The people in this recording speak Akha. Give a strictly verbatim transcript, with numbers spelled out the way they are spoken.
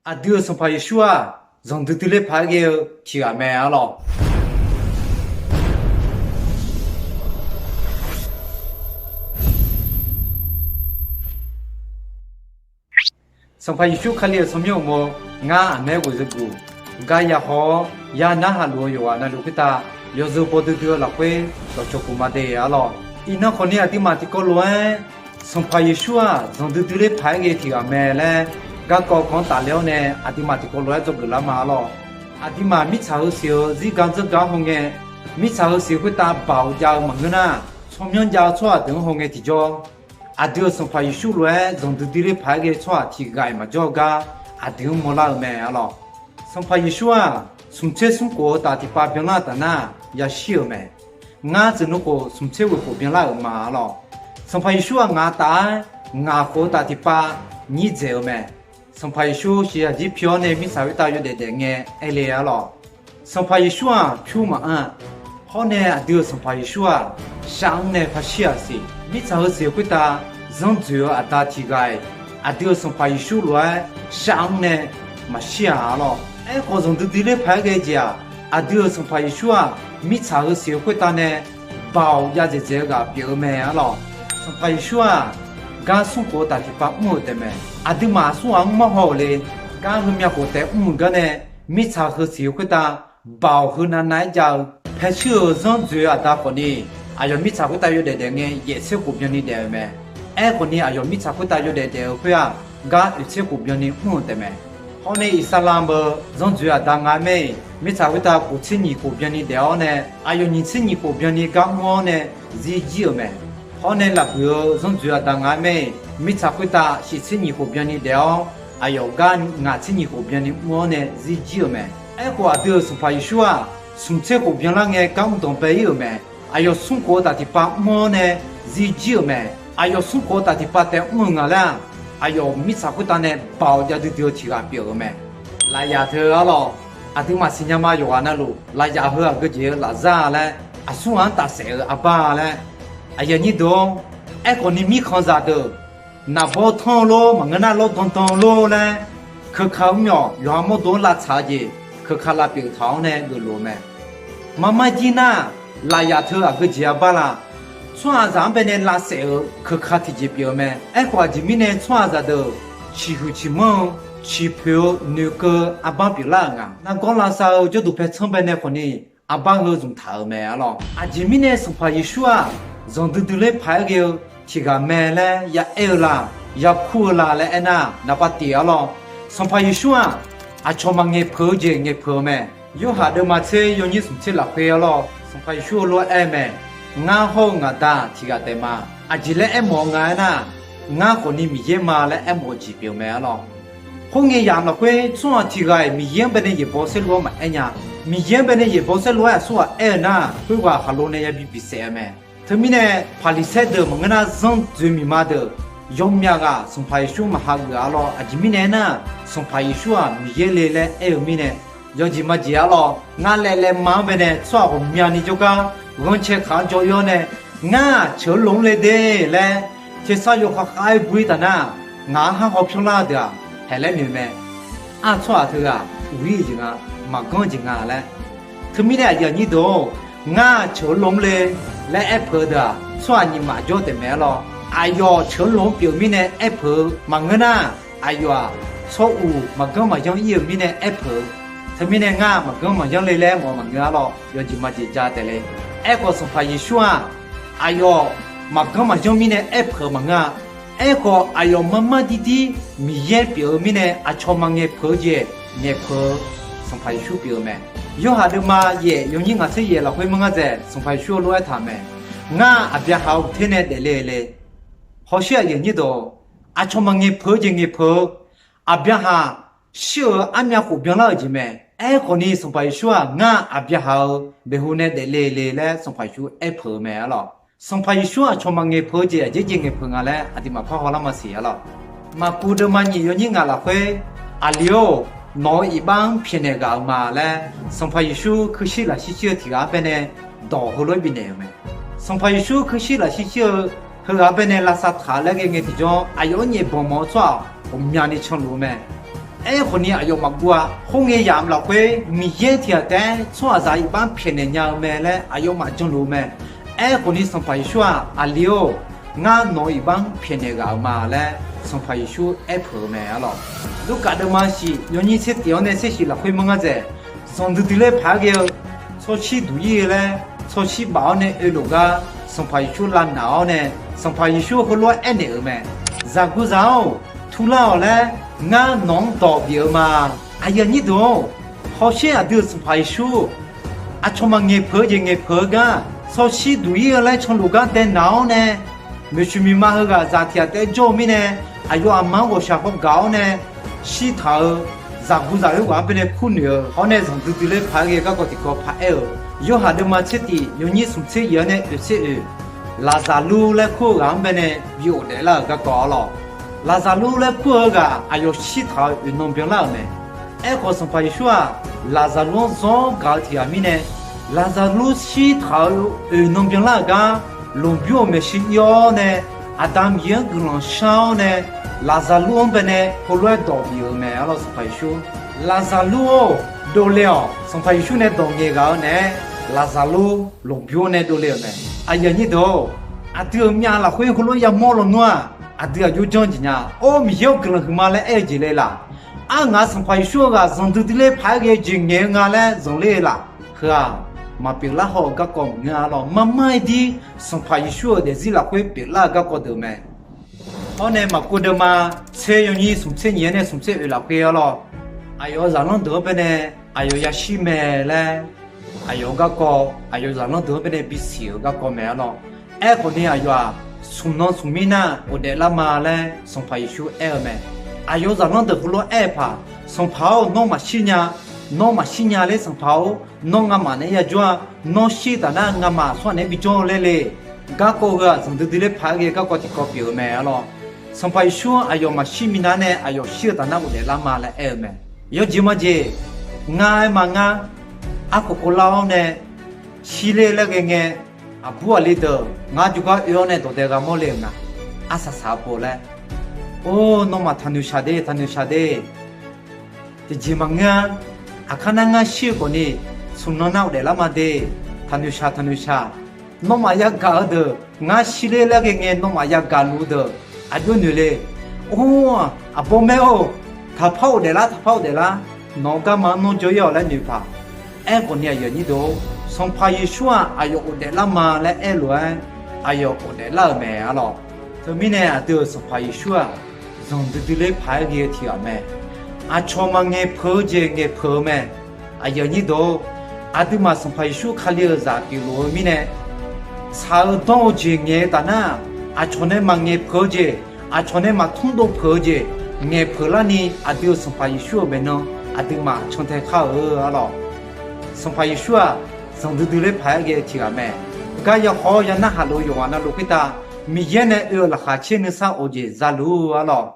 Aqdui-euq Sanqpaq Yeqsur-aq, zanqdui dui ler paq-aer ghae-eu tiq ghaq mae arlawr. Sanqpaq Yeqsur Kali-euq tsawrmyanr uqmov, ngar aqmaer ghof zeuguq gar ya haw-awr, ya narhaq luf-eu yawqghaq navluf khoertav, yawzeu baw duidui-eu lafkhoer dawqcawq puq ma de arlawr. Iqnan khawfni aqduimaf tiqkawv lof-aer, Sanqpaq Yeqsur-aq, zanqdui dui ler paq-aer ghae tiq ghaq mae laer garkawv kanq-anr tafler-awr nae, aqduimaf tiqkawv lof-aer dzawgeuf lar ma arlawr. Aqduimaf mirtsaq heu siq-eu zirgar dzanrgar hawngae, mirtsaq heu siq khoertav baoq jav-eu maqngeur nar, tsawrmyanr jav-eu tsawrhaq deuq-anr hawngae tiqjawr, aqdui-euq Sanqpaq Yeqsur lof-aer zanqdui dui ler paq-aer ghae tsawrhaq tiq ghaq-iq maqjawr-eu gar, aqdui-anr mawrlar-eu mae arlawr. Sanqpaq Yeqsur-aq, smq tser smr khof-eu taf tiqpav byanlar-eu taf nar, yashir-euq mae. Ngar tsuif nmr khof smq tser ghoeq khof byanlar-euq ma arlawr. Sanqpaq Yeqsur-aq, ngaq taf-aer ngaq khof-eu taf tiqpav nyir dzaeq-eu mae. Sanqpaq Yeqsur shiq aqjir pi-awr nae mirtsaq khoertav yawdaef daef ngae aer le arlawr. Sanqpaq Yeqsur-aq, pyur maqanr-a. Hawr nae aqdui-euq Sanqpaq Yeqsur-aq, sharmr nae pashir-aq siq. Mirtsaq heu siq-eu khoertav zanr dzoeq-eu aqda tiq ghaq-iq, aqdui-euq Sanqpaq Yeqsur lof-aer sharmr nae maqshir-aq arlawr. Aerkhawf, zanqdui dui ler paq-aer ghae jeq-aq, aqdui-euq Sanqpaq Yeqsur-aq, mirtsaq heu siq-eu khoertav nae baoq jav dzaeqdzaeq-eu ghaq pyeuf-eu mae arlawr. Sanqpaq Yeqsur-aq, gar smr khof-eu taf tiqpav mr-euq taef mae. Aqduimaf aqsur ghaq-anr mawrhaw-euq le, gar heumyav khof taef mr-euq gar nae, mirtsaq heu siq-eu khoertav baoq heunav nav-aer jav-eu paershuir-euq zanr dzoeq-eu aqda khawfni, aqyawf mirtsaq khoertav yawdaef daef ngae yaeq tser khof byanni daef-euq mae. Aerkhawfni, aqyawf mirtsaq khoertav yawdaef daef-eu khoer-aq, gar oeq tser khof byanni mr-euq taef mae. Hawr nae Iqsaqlaqmq-eu zanr dzoeq-eu aqda nga-aer mae-iq, mirtsaq khoertav kof tser nyiq khof byanni daef-awr nae, aqyawf nyiq tser nyiq khof byanni gar mr-awr nae zir jir-euq mae. Hawr nae lafbuiq-eu zanr dzoeq-eu aqda nga-aer mae-iq, mirtsaq khoertav shif tser nyiq khof byanni daef-awr, aqyawf gar ngaq tser nyiq khof byanni mr-awr nae zir jir-euq mae. Aerkhawf, aqdui-euq Sanqpaq Yeqsur-aq, smq tser khof byanlar ngae gar mr danqbae ir-euq mae. Aqyawf smr khof-eu taf tiqpav mr-awr nae zir jir-euq mae. Aqyawf smr khof-eu taf tiqpav taef mr-euq nga laer-aq, aqyawf mirtsaq khoertav nae baoq jav duidui-eu tiq ghaq pyeuf-euq mae. Lafyaf teu arlawr, aqduimaf siqnya ma yawqghaq navluf, lafyaf heu aqgeujeq-eu lafzar-a laer, aqsur ghaq-anr tafsaef-euq arbar-a laer, aqyuif aqnyir deuq-or, aerkhawfni mirkhanqzaq deuq, naqbawr tanr-eu lor, maqngeur nar lawrdan dan-eu lor laer, keuka mr myawq yawqha mawrdo-anr lavtsaq-eu jeq, keuka lavpyeuf taq-awr nae geufluf-eu mae. Marmar jir nar, lafyaf teu aqgeujeq arbar la, tsawrhaqzaq-anr baenae lavsaef-euq keuka tiqjeq pyeuf-eu mae. Aerkhawf, aqjeq mirnae tsawrhaqzaq deuq ciqhuiq ciqmanr-eu, ciqpoeq-eu noeqkeuv-eu arbar pyeuflar-euq nga. Nargawr lavsav-eu jawrduq paer tsanr baenae khawfni, arbar heu zmqtaq-euq mae arlawr. Aqjeq mirnae Sanqpaq Yeqsur-aq, zanqdui dui ler paq-aer ghae-eu tiq ghaq mae laer ya aer-eu la, ya kur-eu la laer aernar, naqpav tif arlawr. Sanqpaq Yeqsur-aq, aqcawq maqngaeq peuq-eu jeq ngaeq peuq-eu mae. Yorhaq deuvma tser yawnyir smq tser lafkhoer arlawr, Sanqpaq Yeqsur heulof-aer aer mae. Ngar hawr-eu ngaq Da tiq ghaq taef ma. Aqjeq laer aermawf-eu nga aernar, ngar khawfni Miqyaer ma laer aermawf-eu jeq pyeuf mae arlawr. Khoerngae yamq lafkhoer tsawrhaq tiq ghaq-iq Miqyaer-anr baenae yaeqbawq saerlu-anr maqaer nya. Miqyaer-anr baenae yaeqbawq saerlu-aer aqsurghaq aer-eu nar, khoerghaq khaqlo nae yabi bisaef-eu mae. Teumirnae, Paqliqsaer deuq maqngeur nar zanr dzoeq miqma deuq yawmyav ghaq Sanqpaq Yeqsur maqha geuf arlawr. Aqjeq mirnae aernar, Sanqpaq Yeqsur-aq Miqyaer le laer aer-eu mirnae, yawjeq majeq arlawr. Ngar laev laevma-anr baenae tsawrhaq ghawqmyani jawrgar ghanrcae kaq-anr jawr-ir-awr nae, ngar-aq ceuq-eu lof-anr le de laer tersar yawkhav khav-aer gu-ir taf nar, ngaq-anr har haw pyawrlar-eu deuq-aq, haeq laer noeq mae. Ar, tsawrhaq teughaq uq-ir-eu jeq nga, maqganr jeq nga laer. Teumirnae aqyuif aqnyir deuq-or, ngar-aq ceuq-eu lof-anr le laer aer peuq-eu deuq-aq, tsawrhaq nyiq maf jawr taef mae arlawr. Aqyawf ceuq-eu lof-anr pyeuf mirnae aer peuq-eu maqngeur nar, aqyawf-aq tsawr uq maqganr maqyanr ir-euq mirnae aer peuq-eu. Teumirnae ngar maqganr maqyanr le laer mawf-eu maqngeur arlawr, yawjeq majeq ja taef le. Aerkhawf, Sanqpaq Yeqsur-aq, aqyawf maqganr maqyanr mirnae aer peuq-eu maqngeur-a. Aerkhawf, aqyawf mar mar dir dir Miqyaer pyeuf-eu mirnae, aqcawq maqngaeq peuq-eu jeq ngaeq peuq-eu Sanqpaq Yeqsur pyeuf-eu mae. Yorhaq deuvma yaef yawnyir ngaq tser yaef lafkhoer mar ngar dzaeq, Sanqpaq Yeqsur heulof-aer aertaq-euq mae. Ngar Aqbyaqhaq-euq uqter nae daefle le. Hawsher aqyuif aqnyir deuq-or, aqcawq maqngaeq peuq-eu jeq ngaeq peuq-eu, Aqbyaqhaq shir-euq armyav khof byanlar-euq jeq mae. Aerkhawfni, Sanqpaq Yeqsur-aq, ngar Aqbyaqhaq-euq maeqhu nae daefle le laer Sanqpaq Yeqsur aer peuq-eu mae arlawr. Sanqpaq Yeqsur aqcawq maqngaeq peuq-eu jeq aqjeq jeq ngaeq peuq nga laer aqduimaf parhaw lar maqsiq arlawr. Maqkuv deuvma nyiq yawnyir ngaq lafkhoer, Aqli-or, nawq-euq iqbax-anr pyaeqnaeq ghaq-euq ma laer, Sanqpaq Yeqsur kuirshir lafshir shir-eu tiq ghaq-anr baenae dawq heulof-aer bifnaeq-euq mae. Sanqpaq Yeqsur kuirshir lafshir shir-eu heughaq-anr baenae lavsav taq-eu laer ghae ngae tiqjawr, aqyawf-anr nyaef banq mawf-eu tsawrhaq ghawqmyani canluf-eu mae. Aerkhawf ni aqyawf maqguv-a. Khoerngae yamq lafkhoer Miqyaer tiq ghaq taef-aer tsawrhaqzaq iqbax pyaeqnaeq nya-eu mae laer aqyawfmaf janluf-eu mae. Aerkhawf ni Sanqpaq Yeqsur-aq, Aqli-or, ngar nawq-eu iqbax-anr pyaeqnaeq ghaq-euq ma laer Sanqpaq Yeqsur aerpeuq-eu mae arlawq. Lurkaf deuvma shif yawnyir tser tif-anr nae tser shif lafkhoer manr ngar dzaeq, zanqdui dui ler paq-aer ghae-eu tsawrshir duq-ir-eu laer tsawrshir baf-awr nae oeluf gar Sanqpaq Yeqsur lavnaq-awr nae, Sanqpaq Yeqsur heulof-aer aernaeq-euq mae. Zaqguqzaq-or, turlar-awq laer ngar nawq-anr dawq bif-eu ma. Aqyuif aqnyir deuq-or, hawsher aqdui-euq Sanqpaq Yeqsur aqcawq maqngaeq peuq-eu jeq ngaeq peuq-eu gar, tsawrshir duq-ir-eu laer canluf gar dae naq-awr nae, maeqshuq miqma heughaq zaq tiq ghaq taef-aer jawr-eu mirnae, aqyawf aqma-anr ghawqshaq haw gaq-awr nae, shirtaq-eu zaqguqzaq khoerghaq-anr baenae kurnoeq-eu hawr nae zanqdui dui ler paq-aer ghae garkawv tiqkawv paq-aer-euq, Yorhaq deuvma tser tif yawnyir smq tser yif-anr nae oeq tser oeq, Laqzaqlur laer kur-eu ghaq-anr baenae bi ghofdaef lar-euq garkawv arlawq. Laqzaqlur laer kur-eu ghaq aqyawf shirtaq-euq oeq nan byanlar-euq mae. Aerkhawf, Sanqpaq Yeqsur-aq, Laqzaqlur-anr zawr gaq-eu tiq ghaq mirnae, Laqzaqlur shirtaq-euq oeq nan byanlar-euq gar lmqbymr-euq maeqshi ir-awr nae, Aqda Miqyaer-anr guiqlanq shar-awr nae, Laqzaqlur-anr baenae heulof-aer dawq bif-euq mae arlawq. Sanqpaq Yeqsur, Laqzaqlur-or, dovle-awq. Sanqpaq Yeqsur nae dawq ngaeq ghaq-eu naeq-aer, Laqzaqlur lmqbymr nae dovle-euq mae. Aqyuif aqnyir deuq-or, aqdui-euq myav lafkhoer heulof-aer yamawr lawnmr-aq, aqdui aqjox janr jeq nya. Or, Miqyaer-or, guiqlanq huiqma laer aer-eu jeq le laq? Arngaq Sanqpaq Yeqsur-eu ghaq zanqdui dui ler paq-aer ghae-eu jeq ngaeq-eu nga laer zanqler-eu laq? Heu-aq, maqpyeuflar haw-euq garkawv maqngeur arlawq. Marmar-aer dir Sanqpaq Yeqsur-euq daefzir lafkhoer pyeuflar-eu garkawv deuq mae. Hawr nae Maqkuv deuvma tser yawnyir smq tser nyiq-anr nae smq tser oeq lafkhoer arlawq, aqyawf-euq zaqlanr deuq-anr baenae aqyawf yashir mae laer, aqyawf-euq garkawv aqyawf-euq zaqlanr deuq-anr baenae bisiq-euq garkawv mae arlawq. Aerkhawf ni aqyawf-aq, smq nan smq mir nar ghofdaef lar ma laer Sanqpaq Yeqsur aer-eu mae. Aqyawf-euq zaqlanr deuq heulof-aer aer-eu paq, Sanqpaq-or, nawr maqshir nya. Nawr maqshir nya ler Sanqpaq-or, nawr ngamaf naeq-aer yajawr-a. Nawr shir-eu taf nar ngamaf tsawrhaq naeq-aer bijawr-eu laer le. Garkawv heu-aq, zanqdui dui ler paq-aer ghae garkawv tiqkawv pyeuf-eu mae arlawq. Sanqpaq Yeqsur-anr aqyawf maqshir minav nae aqyawf shir-eu taf nar ghofdaef lar ma laer aer-eu mae. Yawjeq majeq, ngar aer ma ngar, arkhof khovlar-awr nae shir ler laer ghae ngae, aqbur aqli deuq ngar jawrgar oe-awr nae dawq dae gha mawr le-euq nga. Arsaq saq-eu pov laer, or, nawmaf taqnoeq shaq de, taqnoeq shaq de. Tiqjeq maqngeur-a. Aqkar nar ngar shir-eu khawf ni, smq nan nar ghofdaef lar ma de. Taqnoeq shaq, taqnoeq shaq. Nawmaf yagaq-eu deuq ngar shir ler laer ghae ngae nawmaf yagaq luf-eu deuq aqjox noeq le. Or, aqbawr maer-or, taqpar ghofdaef lar, taqpar ghofdaef lar. Nawq-eu garma-anr nawr jawr-ir-awq laer noeq paq. Aerkhawf ni aqyuif aqnyir deuq-or, Sanqpaq Yeqsur-aq aqyawf ghofdaef lar ma laer aer lof-aer, aqyawf ghofdaef lar-euq mae arlawq. Teumirnae aqdui-euq Sanqpaq Yeqsur-aq, zanqdui dui ler paq-aer ghae-eu tiq ghaq mae. Aqcawq maqngaeq peuq-eu jeq ngaeq peuq-eu mae. Aqyuif aqnyir deuq-or, aqduimaf Sanqpaq Yeqsur Kali-euq zaq pyeufluf-eu mirnae, tsaq-eu dawr-eu jeq ngaeq-eu taf nar, aqcawq nae maqngaeq peuq-eu jeq, aqcawq nae maqtmr dov peuq-eu jeq ngaeq peuq larni aqdui-euq Sanqpaq Yeqsur-euq maeqnan aqduimaf cantae kar-eu arlawq. Sanqpaq Yeqsur-aq, zanqdui dui ler paq-aer ghae-eu tiq ghaq mae. Gar yakhawf-awr ya narhaq lof-eu yawqghaq navluf khoertav Miqyaer nae oe-euq laqkhaq caer nuisar of jeq za luf-eu arlawq.